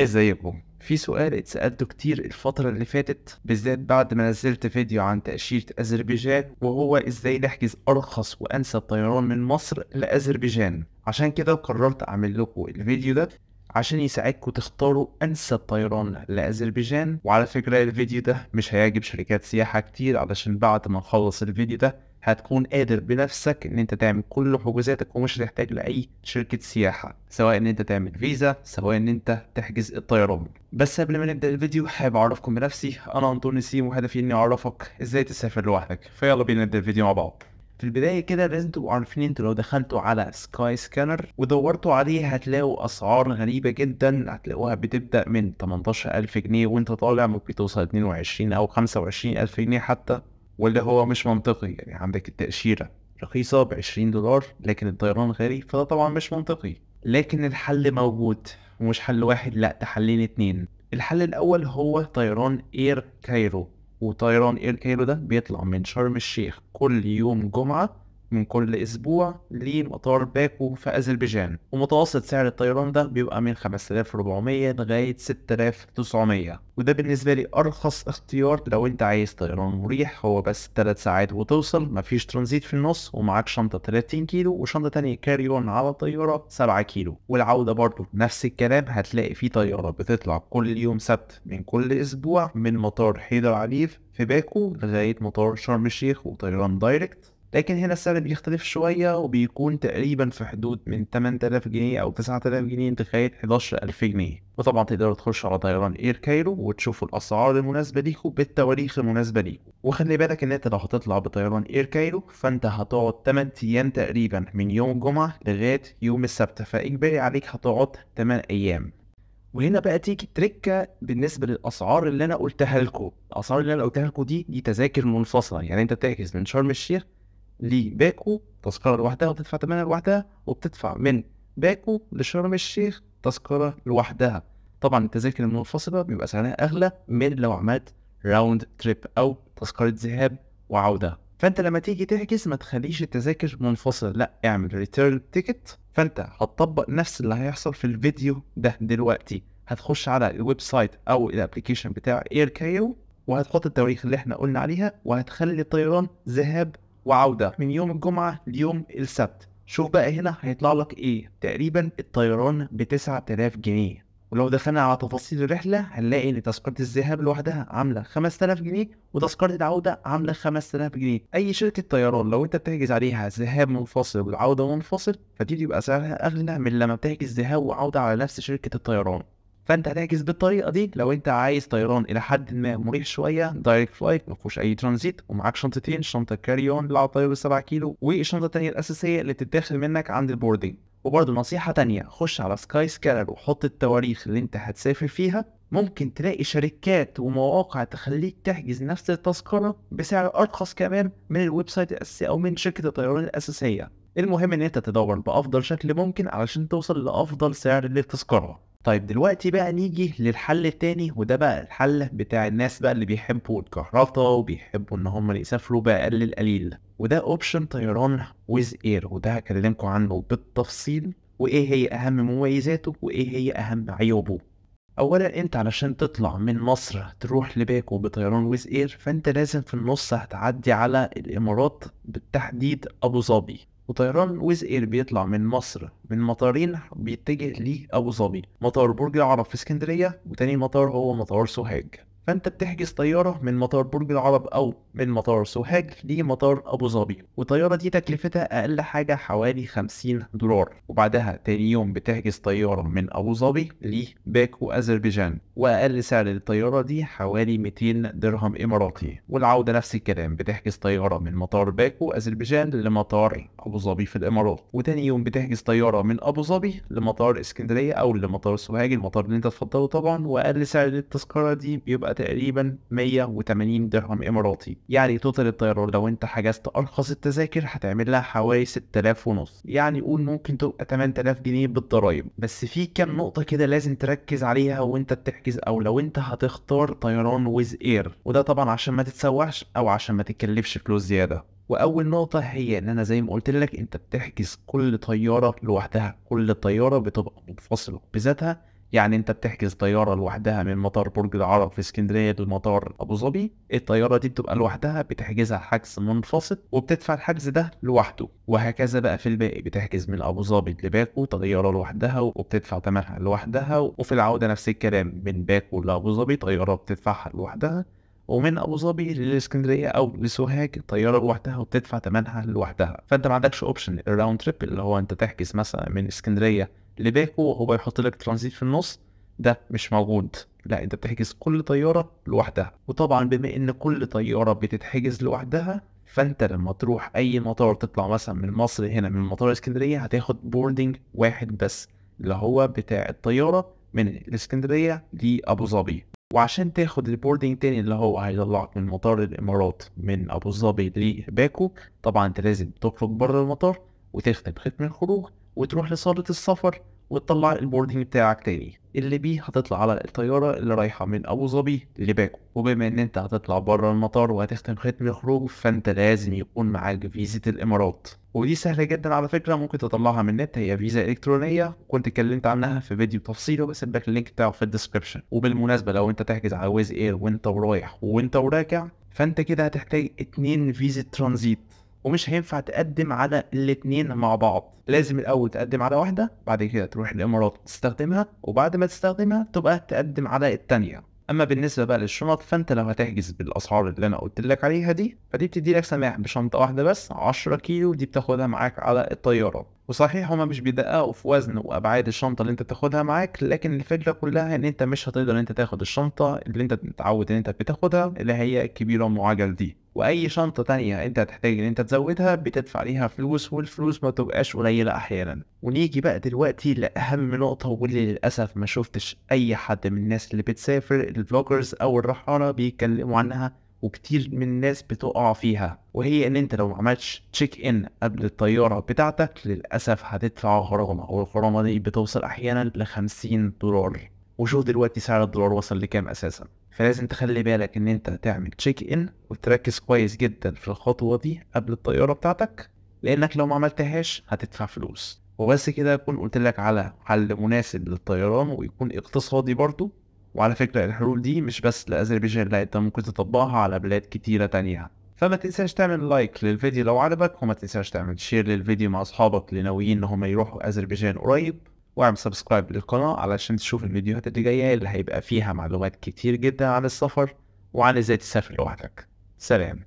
ازيكم؟ في سؤال اتسألته كتير الفترة اللي فاتت، بالذات بعد ما نزلت فيديو عن تأشيرة أذربيجان، وهو ازاي نحجز أرخص وأنسب طيران من مصر لأذربيجان. عشان كده قررت أعمل لكم الفيديو ده عشان يساعدكم تختاروا أنسب طيران لأذربيجان. وعلى فكرة الفيديو ده مش هيعجب شركات سياحة كتير، علشان بعد ما نخلص الفيديو ده هتكون قادر بنفسك ان انت تعمل كل حجوزاتك ومش هتحتاج لاي شركة سياحة، سواء ان انت تعمل فيزا، سواء ان انت تحجز الطيران. بس قبل ما نبدأ الفيديو حابب اعرفكم بنفسي، انا انطوني سيم وهدفي اني اعرفك ازاي تسافر لوحدك، فيلا بينا نبدأ الفيديو مع بعض. في البداية كده لازم تبقوا عارفين انتوا لو دخلتوا على Skyscanner ودورتوا عليه هتلاقوا اسعار غريبة جدا، هتلاقوها بتبدأ من 18,000 جنيه وانت طالع، ممكن توصل 22 او 25,000 جنيه حتى، واللي هو مش منطقي. يعني عندك التأشيرة رخيصة ب20 دولار لكن الطيران غالي، فده طبعا مش منطقي. لكن الحل موجود، ومش حل واحد، لا ده حلين اتنين. الحل الأول هو طيران Air Cairo، وطيران Air Cairo ده بيطلع من شرم الشيخ كل يوم جمعة من كل أسبوع لمطار باكو في أذربيجان، ومتوسط سعر الطيران ده بيبقى من 5400 لغاية 6900، وده بالنسبة لي أرخص اختيار لو أنت عايز طيران مريح، هو بس 3 ساعات وتوصل، مفيش ترانزيت في النص، ومعاك شنطة 30 كيلو وشنطة تانية carry on على الطيارة 7 كيلو. والعودة برضو نفس الكلام، هتلاقي في طيارة بتطلع كل يوم سبت من كل أسبوع من مطار حيدر عليف في باكو لغاية مطار شرم الشيخ، وطيران direct. لكن هنا السعر بيختلف شوية وبيكون تقريبا في حدود من 8000 جنيه أو 9000 جنيه لغاية 11000 جنيه. وطبعا تقدروا تخشوا على طيران Air Cairo وتشوفوا الأسعار المناسبة ليكم بالتواريخ المناسبة ليكم. وخلي بالك إن أنت لو هتطلع بطيران Air Cairo فأنت هتقعد 8 أيام تقريبا من يوم الجمعة لغاية يوم السبت، فإجباري عليك هتقعد 8 أيام. وهنا بقى تيجي تريكة بالنسبة للأسعار اللي أنا قلتها لكم. الأسعار اللي أنا قلتها لكم دي تذاكر منفصلة، يعني أنت بتحجز من شرم الشيخ لباكو تذكرة لوحدها وتدفع تمنها لوحدها، وبتدفع من باكو لشرم الشيخ تذكرة لوحدها. طبعا التذاكر المنفصلة بيبقى سعرها أغلى من لو عملت round trip أو تذكرة ذهاب وعودة. فأنت لما تيجي تحجز ما تخليش التذاكر منفصلة، لا اعمل return ticket. فأنت هتطبق نفس اللي هيحصل في الفيديو ده دلوقتي، هتخش على ال website أو ال application بتاع Air Cairo وهتحط التواريخ اللي احنا قلنا عليها، وهتخلي الطيران ذهاب وعودة من يوم الجمعة ليوم السبت. شوف بقى هنا هيطلع لك ايه، تقريبا الطيران ب9000 جنيه. ولو دخلنا على تفاصيل الرحلة هنلاقي ان تذكرة الذهاب لوحدها عاملة 5000 جنيه وتذكرة العودة عاملة 5000 جنيه. اي شركة طيران لو انت بتحجز عليها ذهاب منفصل والعودة منفصل فدي بيبقى سعرها اغلى من لما بتحجز ذهاب وعودة على نفس شركة الطيران. فانت هتحجز بالطريقة دي لو انت عايز طيران الى حد ما مريح شويه، direct flight ما فيهوش اي ترانزيت، ومعاك شنطتين، شنطه carry on اللي على الطيارة 7 كيلو والشنطه الثانية الاساسية اللي بتتاخد منك عند ال boarding. وبرضه نصيحة تانية، خش على Skyscanner وحط التواريخ اللي انت هتسافر فيها، ممكن تلاقي شركات ومواقع تخليك تحجز نفس التذكرة بسعر أرخص كمان من ال website الأساسي أو من شركة الطيران الأساسية. المهم إن أنت تدور بأفضل شكل ممكن علشان توصل لأفضل سعر للتذكرة. طيب دلوقتي بقى نيجي للحل التاني، وده بقى الحل بتاع الناس بقى اللي بيحبوا الكهرباء وبيحبوا ان هم يسافروا بأقل القليل، وده option طيران Wizz Air، وده هكلمكم عنه بالتفصيل وايه هي اهم مميزاته وايه هي اهم عيوبه. اولا انت علشان تطلع من مصر تروح لباكو بطيران Wizz Air فانت لازم في النص هتعدي على الامارات، بالتحديد ابو ظبي. وطيران Wizz Air بيطلع من مصر من مطارين بيتجه لابو ظبي، مطار برج العرب في اسكندرية وتاني مطار هو مطار سوهاج. فانت بتحجز طيارة من مطار برج العرب او من مطار سوهاج لمطار ابو ظبي، والطياره دي تكلفتها اقل حاجة حوالي 50 دولار. وبعدها تاني يوم بتحجز طيارة من ابو ظبي لباكو اذربيجان، واقل سعر للطياره دي حوالي 200 درهم اماراتي. والعودة نفس الكلام، بتحجز طيارة من مطار باكو اذربيجان لمطار ابو ظبي في الامارات، وتاني يوم بتحجز طيارة من ابو ظبي لمطار اسكندرية او لمطار سوهاج، المطار اللي انت تفضله طبعا، واقل سعر للتذكره دي بيبقى تقريبا 180 درهم اماراتي. يعني total الطيران لو انت حجزت ارخص التذاكر هتعمل لها حوالي 6000 ونص، يعني قول ممكن تبقى 8000 جنيه بالضرايب. بس في كام نقطة كده لازم تركز عليها وانت بتحجز او لو انت هتختار طيران Wizz Air، وده طبعا عشان ما تتسوحش او عشان ما تتكلفش فلوس زيادة. واول نقطة هي ان انا زي ما قلت لك انت بتحجز كل طيارة لوحدها، كل طيارة بتبقى منفصلة بذاتها. يعني انت بتحجز طيارة لوحدها من مطار برج العرب في اسكندرية لمطار ابو ظبي، الطيارة دي بتبقى لوحدها، بتحجزها حجز منفصل وبتدفع الحجز ده لوحده. وهكذا بقى في الباقي، بتحجز من ابو ظبي لباكو طيارة لوحدها وبتدفع ثمنها لوحدها، وفي العودة نفس الكلام، من باكو لابو ظبي طيارة بتدفعها لوحدها، ومن ابو ظبي للاسكندريه او لسوهاج طيارة لوحدها وبتدفع ثمنها لوحدها. فانت ما عندكش option ال round trip اللي هو انت تحجز مثلا من اسكندرية لباكو وهو يحط لك ترانزيت في النص، ده مش موجود. لا، انت بتحجز كل طيارة لوحدها. وطبعا بما ان كل طيارة بتتحجز لوحدها، فانت لما تروح اي مطار، تطلع مثلا من مصر هنا من مطار اسكندرية، هتاخد boarding واحد بس اللي هو بتاع الطيارة من الاسكندرية لابو ظبي. وعشان تاخد ال boarding تاني اللي هو هيطلعك من مطار الامارات من ابو ظبي لباكو، طبعا انت لازم تخرج بره المطار وتختم ختم الخروج وتروح لصالة السفر وتطلع ال boarding بتاعك تاني اللي بيه هتطلع على الطيارة اللي رايحة من أبو ظبي لباكو. وبما إن أنت هتطلع بره المطار وهتختم ختم الخروج، فأنت لازم يكون معاك فيزا الإمارات، ودي سهلة جدا على فكرة، ممكن تطلعها من النت، هي فيزا إلكترونية كنت اتكلمت عنها في فيديو تفصيلي وبسيب لك ال link بتاعه في ال description. وبالمناسبة لو أنت تحجز على Wizz Air وأنت ورايح وأنت وراجع، فأنت كده هتحتاج 2 فيزا ترانزيت، ومش هينفع تقدم على الاتنين مع بعض، لازم الأول تقدم على واحدة، بعد كده تروح الإمارات تستخدمها، وبعد ما تستخدمها تبقى تقدم على التانية. أما بالنسبة بقى للشنط، فأنت لو هتحجز بالأسعار اللي أنا قلت لك عليها دي، فدي بتدي لك سماح بشنطة واحدة بس 10 كيلو، دي بتاخدها معاك على الطيارة. وصحيح هما مش بيدققوا في وزن وأبعاد الشنطة اللي أنت بتاخدها معاك، لكن الفكرة كلها إن أنت مش هتقدر إن أنت تاخد الشنطة اللي أنت متعود إن أنت بتاخدها اللي هي الكبيرة المعجل دي، وأي شنطة تانية أنت هتحتاج إن أنت تزودها بتدفع عليها فلوس، والفلوس ما تبقاش قليلة أحيانا. ونيجي بقى دلوقتي لأهم نقطة، واللي للأسف ما شفتش أي حد من الناس اللي بتسافر ال vloggers أو الرحالة بيتكلموا عنها، وكتير من الناس بتقع فيها، وهي ان انت لو ما عملتش check in قبل الطيارة بتاعتك للاسف هتدفع غرامة، والغرامه دي بتوصل احيانا ل $50. وشوف دلوقتي سعر الدولار وصل لكام اساسا. فلازم تخلي بالك ان انت تعمل check in وتركز كويس جدا في الخطوة دي قبل الطيارة بتاعتك، لانك لو ما عملتهاش هتدفع فلوس. وبس كده اكون قلت لك على حل مناسب للطيران ويكون اقتصادي برضو. وعلى فكرة الحلول دي مش بس لأذربيجان، لا انت ممكن تطبقها على بلاد كتيرة تانية. فما تنساش تعمل like للفيديو لو عجبك، وما تنساش تعمل share للفيديو مع اصحابك اللي ناويين ان هم يروحوا أذربيجان قريب، واعمل subscribe للقناة علشان تشوف الفيديوهات اللي جاية اللي هيبقى فيها معلومات كتير جدا عن السفر وعن ازاي تسافر لوحدك. سلام.